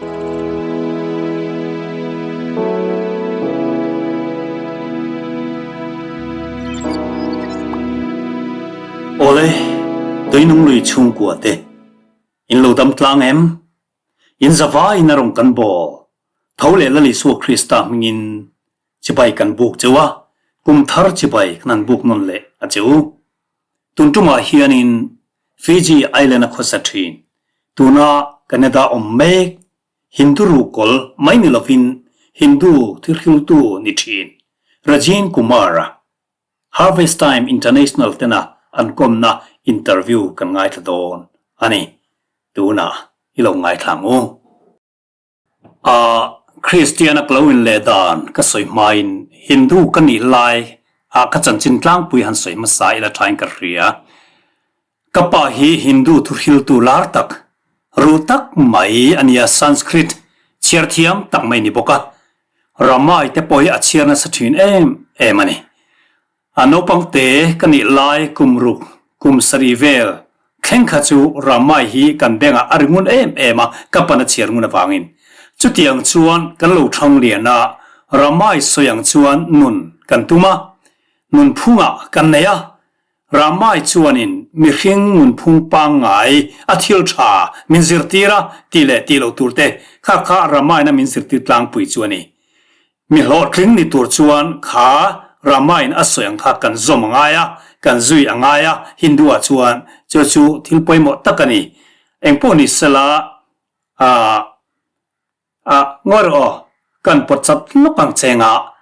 Awle, Tuinung lui chhungkua te, in lo dam tlang em? In zavaiin a rawn kan bawl. Tho leh Lal Isua Krista hmingin chibai kan buk cheu a, kum thar chibai kan han buk nawn leh a che u. Tun tumah hianin Fiji Island a khawsa thin, tuna Canada awm mek Hindu ruhkawl mai ni lovin Hindu thilhriltu ni thin Rajin Kumar-a Harvest Time International tena an kawmna interview kan ngaithla dawn a ni. Tunah i lo ngaithla ang u. A Kristiana ka lo inleh dan ka sawi hmain Hindu ka nih lai ah ka chanchin tlangpui han sawi hmasa ila thain ka hria. Ka pa hi Hindu thuhriltu lar tak, ru tak mai a nia, Sanskrit chhiar thiam tak mai ni bawk a, Ramai te pawh hi a chhiar nasa thin em em a ni. A naupang te ka nih lai kum ruk, kum sarih vel thleng kha chu Ramai hi kan bengah a ri ngun em em a, ka pan a chhiar ngun avangin. Chutiang chuan kan lo thang lian a, Ramai sawi ang chuan nun kan tum a, nunphungah kan nei a, Ramai chuanin mihring nunphung pangngai a thil tha min zirtir a tih leh tih loh tur te kha kha Ramaina min zirtir tlangpui chu a ni. Mi hlawhtling ni tur chuan kha Ramain a sawi ang kha kan zawm a ngai a, kan zui a ngai a, Hindu-ah chuan chu chu thil pawimawh tak a ni. Engpawh ni sela, ah, A, ngawi rawh aw, kan pawt chat lawk ang che nga.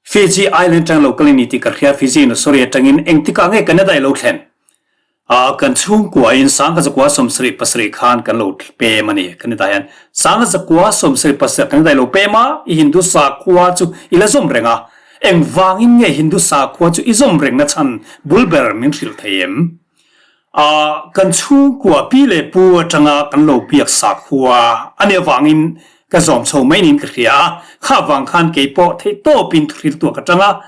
Fiji Island atang lo kal i ni tih ka hria, Fiji in sorry atangin engtikah nge Canada i lo thlen? A, kan chhungkua in Sangha zakua 77 khan kan lo pem a ni, Canada hian Sangha zakua 77 Canada i lo pem a, i Hindu sakhua chu i la zawm reng a, engvangin nge Hindu sakhua chu i zawm reng na chhan bul ber min hrilh thei em? A kan chhungkua pi leh pu atanga kan lo biak sakhua a nih avangin ka zawm chho mai niin ka hria a, kha avang khan kei pawh theih tawpin thuhril tuak atanga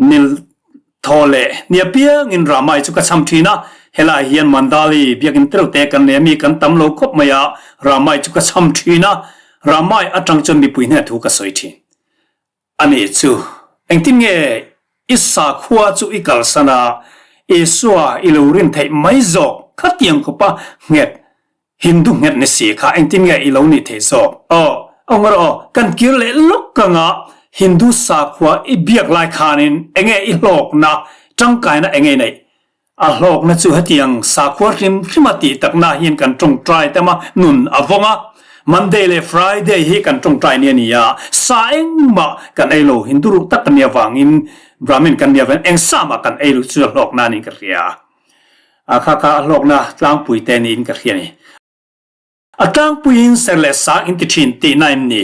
nil thaw leh nia piangin Ramai chu ka cham thin a, helai hian Mandali biakin tel te kan nei a mi kan tam lo khawp mai a, Ramai chu ka cham thin a, Ramai atang chuan mipui hnenah thu ka sawi thin. A nih chu, engtin nge i sakhua chu i kalsan a, Isua i lo rin theih mai zawk khatiang khawpa nghet, Hindu nghet ni si kha engtin nge i lo nih theih zawk? Aw, aw ngarawh aw, kan kir leh lawk anga Hindu sakhua i biak lai khanin enge i hlawkna, tangkaina enge i neih? A hlawkna chu hetiang sakhua hrim hrima tih takna hian kan tawngtai tam a, nun a vawng a. Monday leh Friday hi kan tawngtai ni a ni a, sa engmah kan ei lo, Hindu ruh tak kan nih avangin Brahmin kan nih avangin eng sa mah kan ei lo chu a hlawkna niin ka hria. A kha kha a hlawkna tlangpui te niin ka hria a ni. A tlangpuiin ser leh sang in ti thin tihna em ni?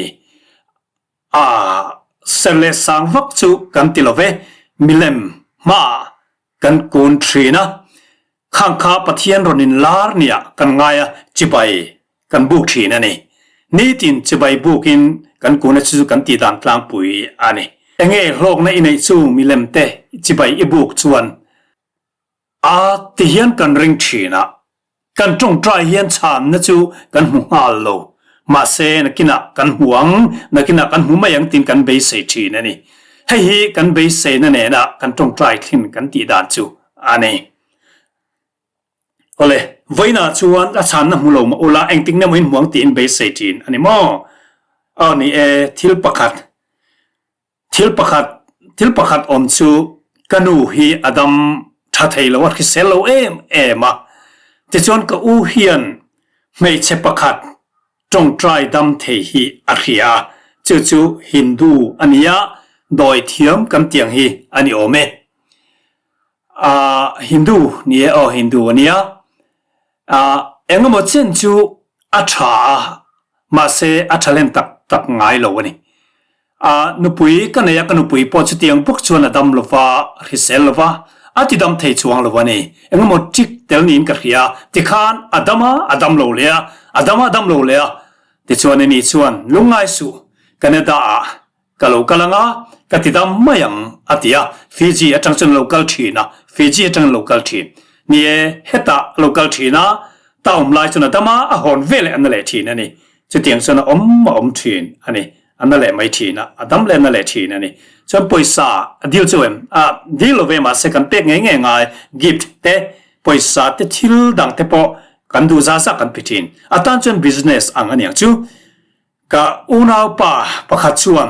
A, ser leh sang vak chu kan ti lo ve, milem hmaah kan kun thin a, khang kha Pathian rawn inlar niah kan ngai a, chibai kan buk thin a ni. Nitin chibai bukin kan kun a chu chu kan tih dan tlangpui a ni. Enge hlawkna i neih chu milem te chibai i buk chuan a ti hian kan ring thin a, Kan tawngtai hian chhanna chu kan hmu nghal lo, mahse nakinah kan hmu ang, nakinah kan hmu mai ang tiin kan beisei thin a ni. Hei hi kan beiseina nena kan tawngtai thlin kan tih dan chu a ni. Awle, vawiinah chuan a chhanna hmu lo mah ula engtik nge maw in hmu ang tiin beisei thin a ni maw? Aw ni e, thil pakhat Thil pakhat, thil pakhat awm chu ka nu hi a dam tha thei lo a, hrisel lo em em a. Tichuan ka u hian hmeichhe pakhat tawngtai dam thei hi a hria a, chu chu Hindu a nia, dawi thiam kan tiang hi a ni awm e. Ahh Hindu ni e aw Hindu a nia. Ahh engemaw chen chu a tha a, mahse a tha hlen tak tak ngai lo a ni. A nupui ka nei a, ka nupui pawh chutiang bawk chuan a dam lo va, a hrisel lo va, a ti dam thei chuang lo a ni. Engemaw ṭik tel niin ka hria, tikhan a dam a, a dam lo leh a, a dam a, a dam lo leh a. Tichuan ani chuan, Lungngai suh, Canada-ah ka lo kal ang a, ka ti dam mai ang, a ti a. Fiji aṭang chuan a lo kal ṭhin a, Fiji aṭangin a lo kal ṭhin. Ni e, hetah a lo kal ṭhin a, ta awm lai chuan a dam a, a hawn veleh a na leh ṭhin a ni. Chutiang chuan a awm a awm thin a ni. A na leh mai thin a, a dam leh na leh thin a ni. Chuan pawisa a dil chu em? A dil lo ve mahse kan pek ngei ngei ngai gift te, pawisa te thil dang te pawh kan duh zah zah kan pe thin. A tan chuan business ang a niang chu. Ka unaupa pakhat chuan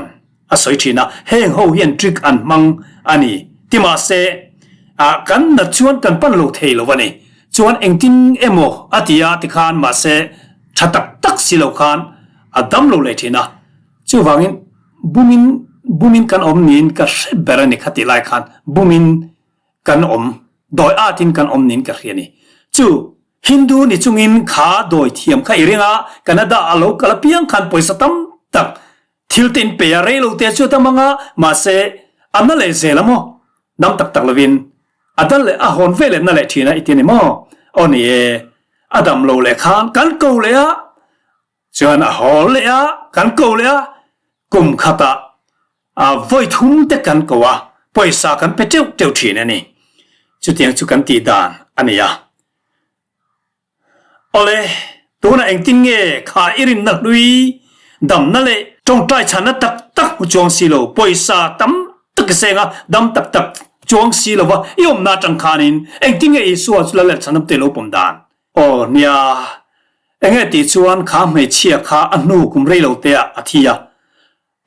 a sawi thin a, heng ho hian trick an hmang a ni ti mahse ah kan nat chuan kan pan lo thei lo a ni. Chuan engtin emaw a ti a tikhan mahse tha tak tak si lo khan a dam lo leh thin a. Chuvangin bumin bumin kan awm niin ka hre ber a ni kha tih lai khan bumin kan awm dawi atin kan awm niin ka hria a ni. Chu Hindu ni chungin kha dawi thiam kha i ring a, Canada a lo kal apiang khan pawisa tam tak thil te in pe a, rei lo te chu a dam ang a, mahse a na leh zel a maw? Dam tak tak lovin a dal leh a hawn ve leh na leh thin a i ti a ni maw? Aw ni e, a dam lo leh khan kan ko leh a, chuan a haw leh a, kan ko leh a, kum khatah a vawi thum te kan ko a, pawisa kan pe teuh teuh thin a ni. Chutiang chu kan tih dan a ni a. Awle, tunah engtin nge kha i rinna hlui damna leh tawngtai chhanna tak tak hmu chuang si lo, pawisa tam tak i seng a, dam tak tak chuang si lova i awmna atang khanin engtin nge Isua chu Lal leh Chhanamte lo pawm dan? Aw nia, enge tih chuan kha hmeichhia kha a hnu kum rei lo te ah a thi a,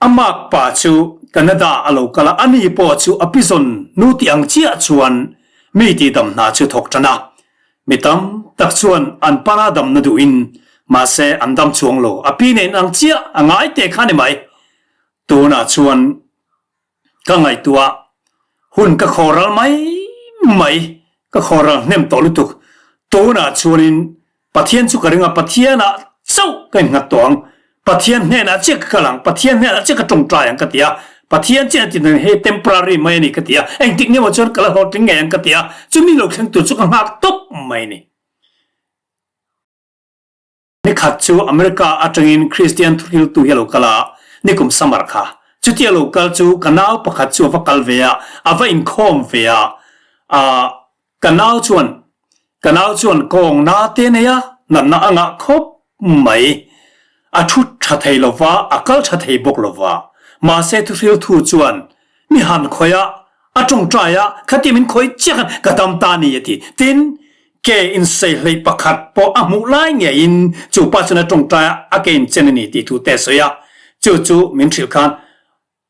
A mak pa chu Canada a lo kal a, ani pawh chu a pizawn nu tih ang chiah chuan mi tihdam hna chu thawk tan a. Mi tam tak chuan an pana damna duhin, mahse an dam chuang lo, a pi nen ang chiah a ngai te kha ni mai. Tunah chuan ka ngaihtuah hun ka khawral mai mai, ka khawral hnem tawh lutuk. Tunah chuanin Pathian chu ka ring a, Pathianah chauh ka innghat tawh ang, Pathian hnenah chiah ka kal ang, Pathian hnenah chiah ka tawngtai ang ka ti a, Pathian chiah a ti dan hei temporary mai a ni ka ti a, engtik nge maw chuan ka la hlawhtling ngei ang ka ti a, chumi lo thleng tur chu ka nghak tawp mai a ni. Nikhat chu America atangin Kristian thuhriltu hi a lo kal a, nikum summer kha. Chutia lo kal chu ka nau pakhat chu a va kal ve a, a va inkhawm ve a, ah, Ka nau chuan, Ka nau chuan kawng na te nei a, natna a ngah khawp mai. A thu tha thei lo va, a kal tha thei bawk lo va. Mahse thuhril thu chuan, Mi han khawih a, a tawngtai a, khati min khawih chiah khan ka dam ta ni a ti. Tin, ke insei hleih pakhat pawh a hmuh lai ngeiin chu pa chuan a tawngtai a, a ke inchen a ni tih thu te a sawi a. Chu chu min hrilh khan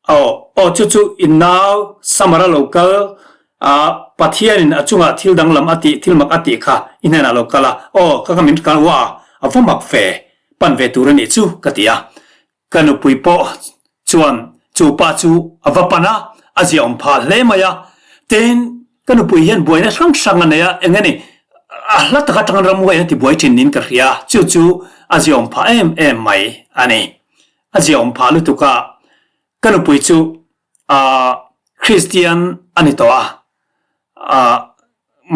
Aw, aw chu chu i nau Samar a lo kal a, Pathianin a chungah thil danglam a tih, thil mak a tih kha i hnenah a lo kal a, aw ka ka min kal ua, a va mak ve, pan ve tur a nih chu ka ti a. Ka nupui pawh chuan chu pa chu a va pan a, a ziaawm phah hle mai a, tin ka nupui hian buaina hrang hrang a nei a, eng nge ni, a hla tak atangin ramhuaiin a ti buai thin niin ka hria, chu chu a ziaawm phah em em mai a ni. A ziaawm phah lutuk a, ka nupui chu aah Kristian a ni tawh a, aah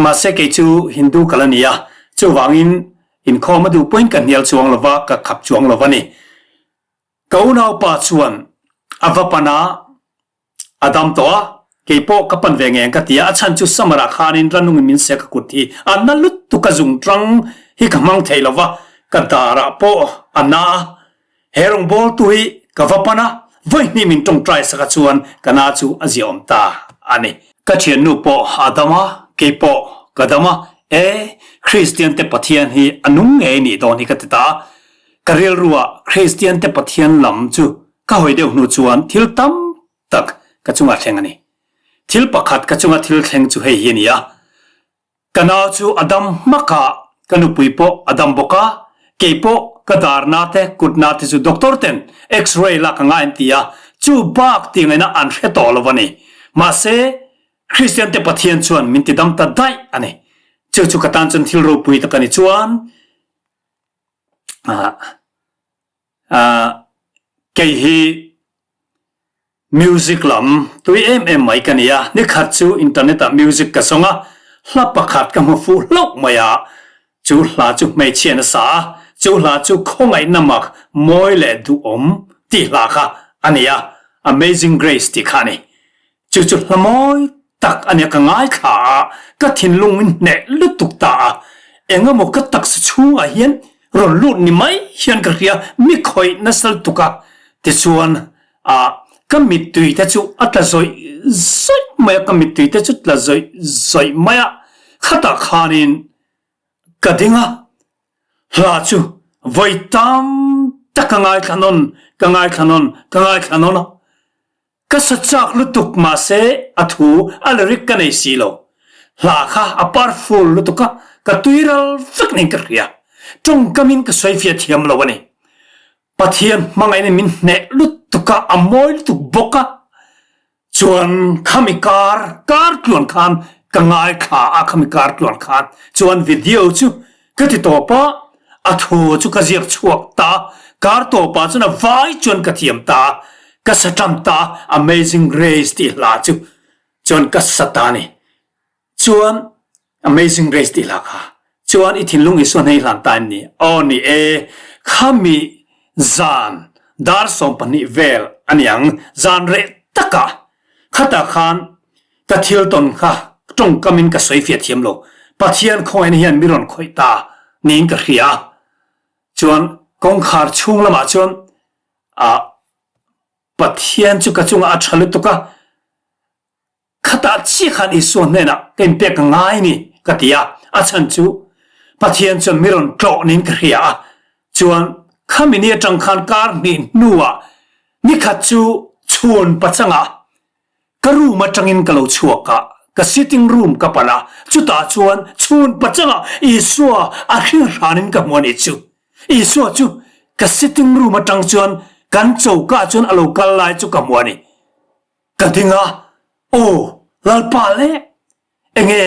mahse kei chu Hindu ka la ni a, chuvangin inkhawm a duh pawhin ka hnial chuang lo va, ka khap chuang lo va ni. Ka unaupa chuan a va pan a, A dam tawh a, kei pawh ka pan ve ngei ang ka ti a, a chhan chu summer ah khanin ranungin min sek a kut hi a na lutuk a zung tang hi ka hmang thei lo va, ka dar ah pawh a na a, he rawngbâwl tu hi ka va pan a, vawi hnih min tawngtai sak a chuan ka na chu a ziaawm ta a ni. Ka thiannu pawh a dam a, kei pawh ka dam a, e, Kristian te Pathian hi a nung ngei nih dawn hi ka ti ta a, ka rilru ah Kristian te Pathian lam chu Ka hawi deuh hnu chuan thil tam tak ka chungah thleng a ni. Thil pakhat ka chunga thil thleng chu hei hi a ni a, ka nau chu a dam hmak a, ka nupui pawh a dam bawk a, kei pawh ka darna te kutna te chu doctor ten x-ray lak a ngai an ti a, chu bak tih ngaihna an hre tawh lo a ni. Mahse, Kristian te Pathian chuan min ti dam ta daih a ni. Chu chu ka tan chuan thil ropui tak a ni. Chuan, ah, Kei hi music lam tui em em mai ka ni a, nikhat chu internet ah music ka zawng a, hla pakhat ka hmu fuh hlauh mai a, chu hla chu hmeichhia nasa a, chu hla chu khawngaihna mak mawi leh duhawm tih hla kha a ni a, Amazing Grace tih kha a ni. Chu chu hla mawi tak a nia ka ngaithla a, ka thinlung in hneh lutuk ta a, engemaw ka taksa chhungah hian. rawn lut ni mai hian ka hria, mi khawih nasa lutuk a, tichuan ah ka mittui te chu a tla zawih zawih mai a, ka mittui te chu tla zawih zawih mai a, khatah khanin ka ding a, hla chu vawi tam tak ka ngaithla nawn, ka ngaithla nawn, ka ngaithla nawn a. Ka sa chak lutuk mahse a thu a lyric ka nei si lo. Hla kha a powerful lutuk a, ka tui ral vek niin ka hria. Tawngkamin ka sawi fiah thiam lo a ni. Pathian hmangaihna min hneh lutuk a, a mawi lutuk bawk a. Chuan khami kar kar tluan khan ka ngaithla a khami kar tluan khan chuan video chu ka ti tawp a, a thu chu ka ziak chhuak ta, kar tawpah chuan a vai chuan ka thiam ta, ka sa tan ta, Amazing Grace tih hla chu chuan ka sa ta a ni. Chuan Amazing Grace tih hla kha chuan i thinlung Isua hnei hlan ta em ni? Aw ni e, khami zan dar 12 vel a niang, zan reh takah khatah khan Ka thil tawn kha tawngkamin ka sawi fiah thiam lo. Pathian khawngaihna hian mi rawn khawih ta niin ka hria a. Chuan kawngkhar chhung lamah chuan ah Pathian chu ka chungah a tha lutuk a, khatah chiah khan Isua hnenah ka inpek ka ngai ni ka ti a. A chhan chu Pathian chuan mi rawn tlawh niin ka hria a. Chuan khami ni atang khan kar hnih hnuah nikhat chu chhun pachangah Ka room atangin ka lo chhuak a, ka sitting room ka pan a, chutah chuan chhun pachangah Isua a hringhranin ka hmu a nih chu. Isua chu ka sitting room atang chuan kan choka chuan a lo kal lai chu ka hmu a ni. Ka ding a, Aw, Lalpa le, enge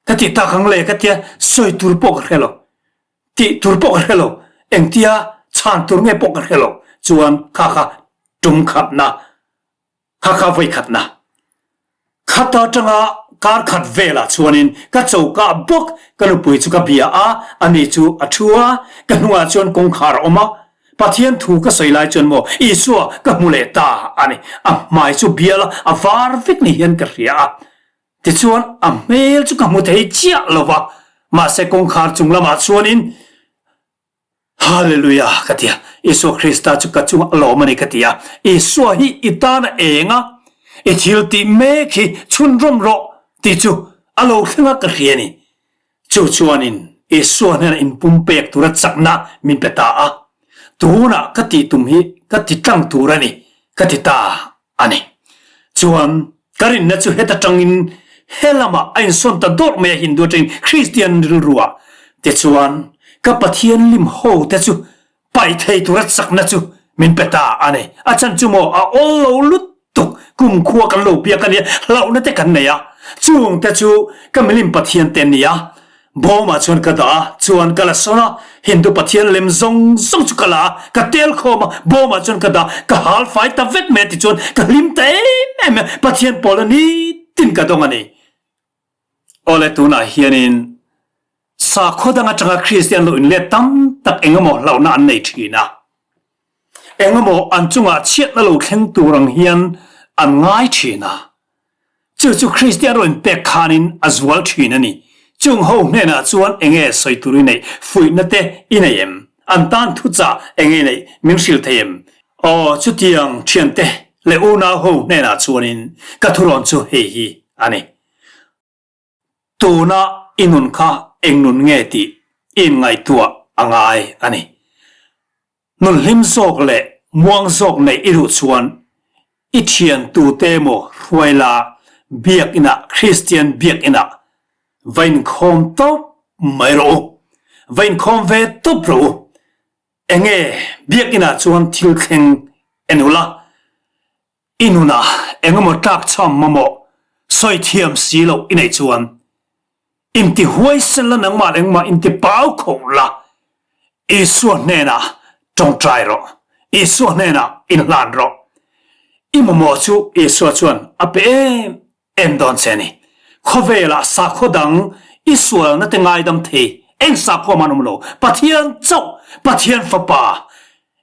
ka tih tak ang le ka tia sawi tur pawh ka hre lo. Tih tur pawh ka hre lo, engtia chhan tur nge pawh ka hre lo. Chuan kha kha tum khatna Kha kha vawi khatna. Khata atanga kar khat velah chuanin ka choka bawk ka nupui chu ka bia a, ani chu a thu a, ka hnungah chuan kawngkhar a awm a. Pathian thu ka sawi lai chuan maw Isua ka hmu leh ta a ni. A hmai chu bial a, a var vek ni hian ka hria a. Tichuan a hmel chu ka hmu thei chiah lo va, mahse kawngkhar chung lamah chuanin Hallelujah ka ti a, Isua Krista chu ka chungah a lawm a ni ka ti a, Isua hi i tan a eng a, i thil tih mek hi chhunrawm rawh tih chu a lo thleng a ka hria a ni. Chu chuanin Isua hnenah inpumpek tura chakna min pe ta a, tunah ka tih tum hi ka ti tlang tur a ni ka ti ta a ni. Chuan ka rinna chu heta tangin he lamah a insawn ta dawrh mai a Hindu atangin Kristian rilruah tichuan ka Pathian lim ho te chu paih thei tura chakna chu min pe ta a ni. A chan chu maw a awl lo lutuk kumkhua kan lo biak a nia hlauhna te kan nei a chung te chu ka milim Pathian te an ni a Bawmah chuan ka dah a, chuan ka la sawn a, Hindu pathian lem zawng zawng chu ka la a, ka tel khawm a, bawmah chuan ka dah, ka hal fai ta vek mai a tichuan ka hlim ta em em a, Pathian pawlna nitin ka dawng a ni. Awle tunah hianin sakhaw dang atanga Kristian lo inlet tam tak engemaw hlauhna an nei thin a, engemaw an chungah chhiatna lo thleng tur ang hian an ngai thin a, Chu chu Kristian rawn pek khanin a zual thin a ni. Chung ho hnenah chuan enge sawi tur i neih, fuihna te i nei em? An tan thuchah enge i neih min hrilh thei em? Aw, chutiang thiante leh unau ho hnenah chuanin ka thurawn chu hei hi a ni. Tuna i nun kha eng nun nge tih i inngaihtuah a ngai a ni. Nun hlim zawk leh muang zawk neih i duh chuan i thian tute emaw hruai la biakinah Kristian biakinah va inkhawm tawp mai rawh u. Va inkhawm ve tawp rawh u. Enge biakinah chuan thil thleng en ula I nunah engemaw tlakchham mamawh sawi thiam si loh i neih chuan inti huaisen la nangmah leh engmah inti pau kho la, Isua hnenah tawngtai rawh, Isua hnenah inhlan rawh. I mamawh chu Isua chuan a pe em em dawn che a ni. Khawvelah sakhaw dang i sualna te ngaidam thei eng sakhua man awm lo. Pathian chauh, Pathian Fapa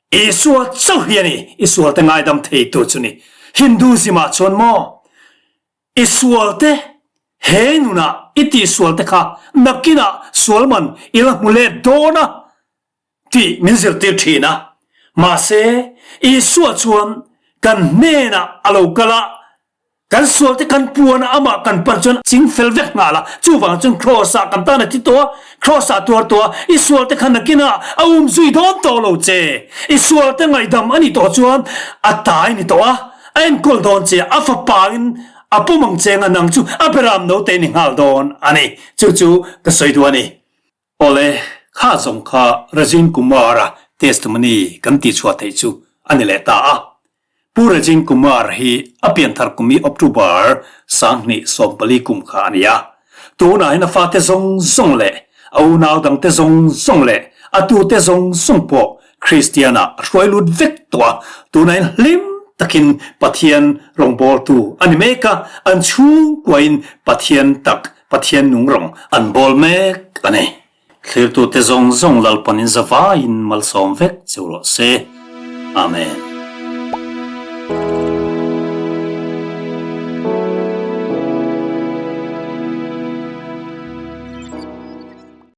Isua chauh hi a ni i sualte ngaidam thei tu chu ni. Hinduism ah chuan maw i sualte he nunah i tihsualte kha nakinah sual man i la hmu let dawn a. Tih min zirtir thin a. Mahse, Isua chuan kan hnenah a lo kal a, kan sualte kan puan a, amah kan pan chuan ching fel vek nghal a. Chuvang chuan Kraws-ah kan tan a ti tawh a, Kraws-ah tuar tawh a, i sualte kha nakinah a um zui dawn tawh lo che. I sualte ngaihdam a nih tawh chuan a tai ni tawh a, a enkawl dawn che a, a fapain a pawm ang che anga nang chu a beram note ni nghal dawn a ni. Chu chu ka sawi duh a ni. Awle, kha zawng kha Rajin Kumar-a testimony kan tihchhuah theih chu a ni leh ta a. Pu Rajin Kumar hi a pianthar kum hi October 2014 kum kha a ni a. Tunah hian a fate zawng zawng leh a unau dangte zawng zawng leh a tute zawng zawng pawh Kristian-ah a hruai lut vek tawh a. Tunah hian hlim takin Pathian rawngbawltu a ni mek a, an chhungkuain Pathian tak Pathian nung rawng an bawl mek a ni. Thlirtute zawng zawng Lalpanin zavaiin malsawm vek cheu rawh se. Amen.